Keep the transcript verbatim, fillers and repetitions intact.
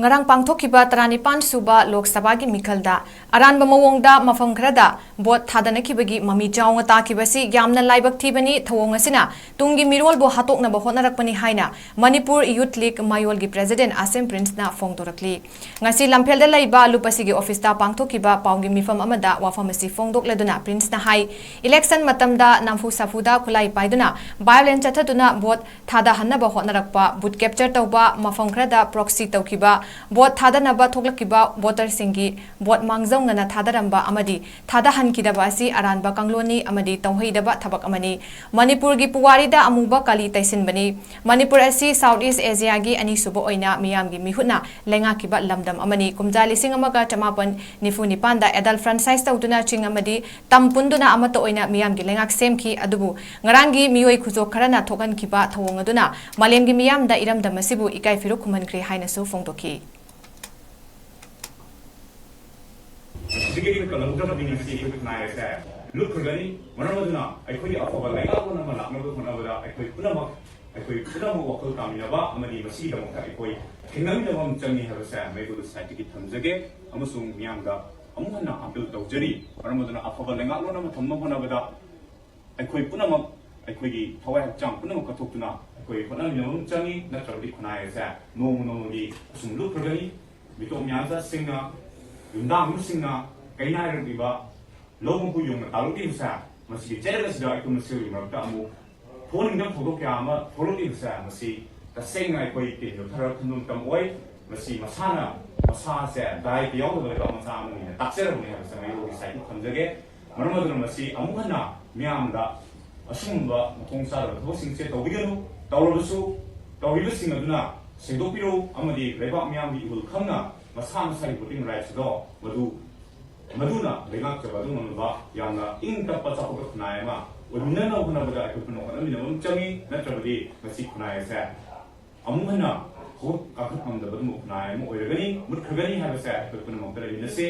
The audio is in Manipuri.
ꯉꯔꯥꯡ ꯄꯥꯡꯊꯣꯛꯈꯤꯕ ꯇꯔꯥꯅꯤꯄꯥꯟ ꯁꯨꯕ ꯂꯣꯛ ꯁꯚꯥꯒꯤ ꯃꯤꯈꯜꯗ ꯑꯔꯥꯟꯕ ꯃꯑꯣꯡꯗ ꯃꯐꯝ ꯈꯔꯗ ꯚꯣꯠ ꯊꯥꯗꯅꯈꯤꯕꯒꯤ ꯃꯃꯤ ꯆꯥꯎꯅ ꯇꯥꯈꯤꯕꯁꯤ ꯌꯥꯝꯅ ꯂꯥꯏꯕꯛ ꯊꯤꯕꯅꯤ꯫ ꯊꯧꯑꯣꯡ ꯑꯁꯤꯅ ꯇꯨꯡꯒꯤ ꯃꯤꯔꯣꯜꯕꯨ ꯍꯥꯠꯇꯣꯛꯅꯕ ꯍꯣꯠꯅꯔꯛꯄꯅꯤ ꯍꯥꯏꯅ ꯃꯅꯤꯄꯨꯔ ꯌꯨꯊ ꯂꯤꯒ ꯃꯌꯣꯜꯒꯤ ꯄ꯭ꯔꯦꯁꯤꯗꯦꯟꯠ ꯑꯥꯁꯦꯝ ꯄ꯭ꯔꯤꯟꯁꯅ ꯐꯣꯡꯗꯣꯔꯛꯂꯤ꯫ ꯉꯁꯤ ꯂꯝꯐꯦꯜꯗ ꯂꯩꯕ ꯂꯨꯞ ꯑꯁꯤꯒꯤ ꯑꯣꯐꯤꯁꯇ ꯄꯥꯡꯊꯣꯛꯈꯤꯕ ꯄꯥꯎꯒꯤ ꯃꯤꯐꯝ ꯑꯃꯗ ꯋꯥꯐꯝ ꯑꯁꯤ ꯐꯣꯡꯗꯣꯛꯂꯗꯨꯅ ꯄ꯭ꯔꯤꯟꯁꯅ ꯍꯥꯏ, ꯏꯂꯦꯛꯁꯟ ꯃꯇꯝꯗ ꯅꯝꯐꯨ ꯁꯥꯐꯨꯗ ꯈꯨꯠꯂꯥꯏ ꯄꯥꯏꯗꯨꯅ violence ꯆꯠꯊꯗꯨꯅ ꯚꯣꯠ ꯊꯥꯗꯍꯟꯅꯕ ꯍꯣꯠꯅꯔꯛꯄ, ꯕꯨꯠ ꯀꯦꯞꯆꯔ ꯇꯧꯕ, ꯃꯐꯝ ꯈꯔꯗ ꯄ꯭ꯔꯣꯛꯁꯤ ꯇꯧꯈꯤꯕ, ꯚꯣꯠ ꯊꯥꯗꯅꯕ ꯊꯣꯛꯂꯛꯈꯤꯕ ꯚꯣꯇꯔꯁꯤꯡꯒꯤ ꯚꯣꯠ ꯃꯥꯡꯖꯧꯅꯅ ꯊꯥꯗꯔꯝꯕ ꯑꯃꯗꯤ ꯊꯥꯗꯍꯟꯈꯤꯗꯕ ꯑꯁꯤ ꯑꯔꯥꯟꯕ ꯀꯥꯡꯂꯣꯟꯅꯤ ꯑꯃꯗꯤ ꯇꯧꯍꯩꯗꯕ ꯊꯕꯛ ꯑꯃꯅꯤ꯫ ꯃꯅꯤꯄꯨꯔꯒꯤ ꯄꯨꯋꯥꯔꯤꯗ ꯑꯃꯨꯕ ꯀꯥꯂꯤ ꯇꯩꯁꯤꯟꯕꯅꯤ꯫ ꯃꯅꯤꯄꯨꯔ ꯑꯁꯤ South East Asiaꯒꯤ ꯑꯅꯤꯁꯨꯕ ꯑꯣꯏꯅ ꯃꯤꯌꯥꯝꯒꯤ ꯃꯤꯍꯨꯠꯅ ꯂꯩꯉꯥꯛꯈꯤꯕ ꯂꯝꯗꯝ ꯑꯃꯅꯤ꯫ ꯀꯨꯝꯖꯥ ꯂꯤꯁꯤꯡ ꯑꯃꯒ ꯆꯃꯥꯄꯟ ꯅꯤꯐꯨ ꯅꯤꯄꯥꯟꯗ Adel franchise ꯇꯧꯗꯨꯅ ꯆꯤꯡ ꯑꯃꯗꯤ ꯇꯝ ꯄꯨꯟꯗꯨꯅ ꯑꯃꯠꯇ ꯑꯣꯏꯅ ꯃꯤꯌꯥꯝꯒꯤ ꯂꯩꯉꯥꯛ ꯁꯦꯝꯈꯤ꯫ ꯑꯗꯨꯕꯨ ꯉꯔꯥꯡꯒꯤ ꯃꯤꯑꯣꯏ ꯈꯨꯖꯣꯛ ꯈꯔꯅ ꯊꯣꯛꯍꯟꯈꯤꯕ ꯊꯧꯑꯣꯡ ꯑꯗꯨꯅ ꯃꯥꯂꯦꯝꯒꯤ ꯃꯤꯌꯥꯝꯗ ꯏꯔꯝꯗꯝ ꯑꯁꯤꯕꯨ ꯏꯀꯥꯏ ꯐꯤꯔꯨꯛ ꯈꯨꯝꯍꯟꯈ꯭ꯔꯦ ꯍꯥꯏꯅꯁꯨ ꯐꯣꯡꯗꯣꯛꯈꯤ꯫ ꯁꯤꯒꯤ ꯀꯂꯝꯗ꯭ꯔꯕꯗꯤ ꯉꯁꯤ ꯑꯩꯈꯣꯏ ꯈꯨꯟꯅꯥꯏ ꯑꯁꯦ ꯂꯨꯞꯈ꯭ꯔꯒꯅꯤ꯫ ꯃꯔꯝ ꯑꯗꯨꯅ ꯑꯩꯈꯣꯏꯒꯤ ꯑꯐꯕ ꯂꯩꯉꯥꯛꯂꯣꯟ ꯑꯃ ꯂꯥꯛꯅꯕ ꯍꯣꯠꯅꯕꯗ ꯑꯩꯈꯣꯏ ꯄꯨꯝꯅꯃꯛ, ꯑꯩꯈꯣꯏ ꯄꯨꯝꯅꯃꯛ ꯋꯥꯈꯜ ꯇꯥꯃꯤꯟꯅꯕ ꯑꯃꯗꯤ ꯃꯁꯤꯒꯤꯗꯃꯛꯇ ꯑꯩꯈꯣꯏ ꯊꯦꯡꯅꯃꯤꯟꯅꯕ ꯑꯃ ꯆꯪꯏ ꯍꯥꯏꯕꯁꯦ ꯃꯩꯕꯨꯜ ꯁꯣꯁꯥꯏꯇꯤꯒꯤ ꯊꯝꯖꯒꯦ꯫ ꯑꯃꯁꯨꯡ ꯃꯤꯌꯥꯝꯗ ꯑꯃꯨꯛ ꯍꯟꯅ appeal ꯇꯧꯖꯔꯤ꯫ ꯃꯔꯝ ꯑꯗꯨꯅ ꯑꯐꯕ ꯂꯩꯉꯥꯛꯂꯣꯟ ꯑꯃ ꯊꯝꯅꯕ ꯍꯣꯠꯅꯕꯗ ꯑꯩꯈꯣꯏ ꯄꯨꯝꯅꯃꯛ, ꯑꯩꯈꯣꯏꯒꯤ ꯊꯋꯥꯏ ꯍꯛꯆꯥꯡ ꯄꯨꯝꯅꯃꯛ ꯀꯠꯊꯣꯛꯇꯨꯅ ꯑꯩꯈꯣꯏ ꯍꯣꯠꯅꯃꯤꯟꯅꯕ ꯑꯃ ꯆꯪꯏ꯫ ꯅꯠꯇ꯭ꯔꯕꯗꯤ ꯈꯨꯟꯅꯥꯏ ꯑꯁꯦ ꯅꯣꯡꯃ ꯅꯣꯡꯃꯒꯤ ꯑꯁꯨꯝ ꯂꯨꯞꯈ꯭ꯔꯒꯅꯤ꯫ ꯃꯤꯇꯣꯞ ꯃꯌꯥꯝ ꯆꯠꯁꯤꯡꯅ, ꯌꯨꯝꯗꯥꯡꯕꯁꯤꯡꯅ ꯀꯩꯅꯥꯏꯔꯛꯂꯤꯕ ꯂꯧ ꯃꯀꯨ ꯌꯣꯡꯅ ꯇꯥꯜꯂꯛꯂꯤꯕꯁꯦ, ꯃꯁꯤꯒꯤ ꯆꯩꯔꯛ ꯑꯁꯤꯗ ꯑꯩꯈꯣꯏ ꯃꯁꯦꯜꯒꯤ ꯃꯔꯛꯇ ꯑꯃꯨꯛ ꯊꯣꯛꯍꯟꯅꯤꯡꯗꯕ ꯊꯧꯗꯣꯛ ꯀꯌꯥ ꯑꯃ ꯊꯣꯛꯂꯛꯂꯤꯕꯁꯦ, ꯃꯁꯤ ꯇꯁꯦꯡꯅ ꯑꯩꯈꯣꯏ ꯇꯤꯟ ꯌꯣꯠꯊꯔꯒ ꯈꯟꯕ ꯃꯇꯝ ꯑꯣꯏ꯫ ꯃꯁꯤ ꯃꯁꯥꯅ, ꯃꯁꯥꯁꯦ ꯗꯥꯏꯇ ꯌꯥꯎꯗꯕ ꯂꯩꯕꯥꯛ ꯃꯆꯥ ꯑꯃꯅꯤꯅ ꯇꯥꯛꯆꯔꯕꯅꯤ ꯍꯥꯏꯕꯁꯦ ꯃꯌꯣꯜꯒꯤ ꯁꯥꯏꯠꯇꯒꯤ ꯊꯝꯖꯒꯦ꯫ ꯃꯔꯝ ꯑꯗꯨꯅ ꯃꯁꯤ ꯑꯃꯨꯛ ꯍꯟꯅ ꯃꯤꯌꯥꯝꯗ ꯑꯁꯤꯒꯨꯝꯕ ꯃꯊꯣꯡ ꯆꯥꯗꯕ ꯊꯕꯛꯁꯤꯡꯁꯦ ꯇꯧꯕꯤꯒꯅꯨ꯫ ꯇꯧꯔꯕꯁꯨ ꯇꯧꯔꯤꯕꯁꯤꯡ ꯑꯗꯨꯅ ꯁꯦꯡꯗꯣꯛꯄꯤꯔꯣ ꯑꯃꯗꯤ ꯂꯩꯕꯥꯛ ꯃꯤꯌꯥꯝꯒꯤ ꯏꯍꯨꯜ ꯈꯪꯅ ꯃꯁꯥ ꯃꯁꯥꯒꯤ voting rights ꯑꯗꯣ ꯃꯗꯨ, ꯃꯗꯨꯅ ꯂꯩꯉꯥꯛꯆꯕ ꯑꯗꯨ ꯉꯝꯅꯕ ꯌꯥꯝꯅ ꯏꯪ ꯇꯞꯄ ꯆꯥꯎꯈꯠꯄ ꯈꯨꯟꯅꯥꯏ ꯑꯃ ꯑꯣꯏꯃꯤꯟꯅꯅꯕ ꯍꯣꯠꯅꯕꯗ ꯑꯩꯈꯣꯏ ꯄꯨꯟꯅ ꯍꯣꯠꯅꯃꯤꯟꯅꯕ ꯑꯃ ꯆꯪꯏ꯫ ꯅꯠꯇ꯭ꯔꯕꯗꯤ ꯃꯁꯤ ꯈꯨꯟꯅꯥꯏ ꯑꯁꯦ ꯑꯃꯨꯛ ꯍꯟꯅ ꯍꯧꯒꯠ ꯀꯥꯡꯈꯠ ꯉꯝꯗꯕ ꯑꯗꯨꯒꯨꯝꯕ ꯈꯨꯟꯅꯥꯏ ꯑꯃ ꯑꯣꯏꯔꯒꯅꯤ, ꯃꯨꯠꯈ꯭ꯔꯒꯅꯤ ꯍꯥꯏꯕꯁꯦ ꯑꯩꯈꯣꯏ ꯄꯨꯝꯅꯃꯛꯇ ꯂꯩꯃꯤꯟꯅꯁꯤ꯫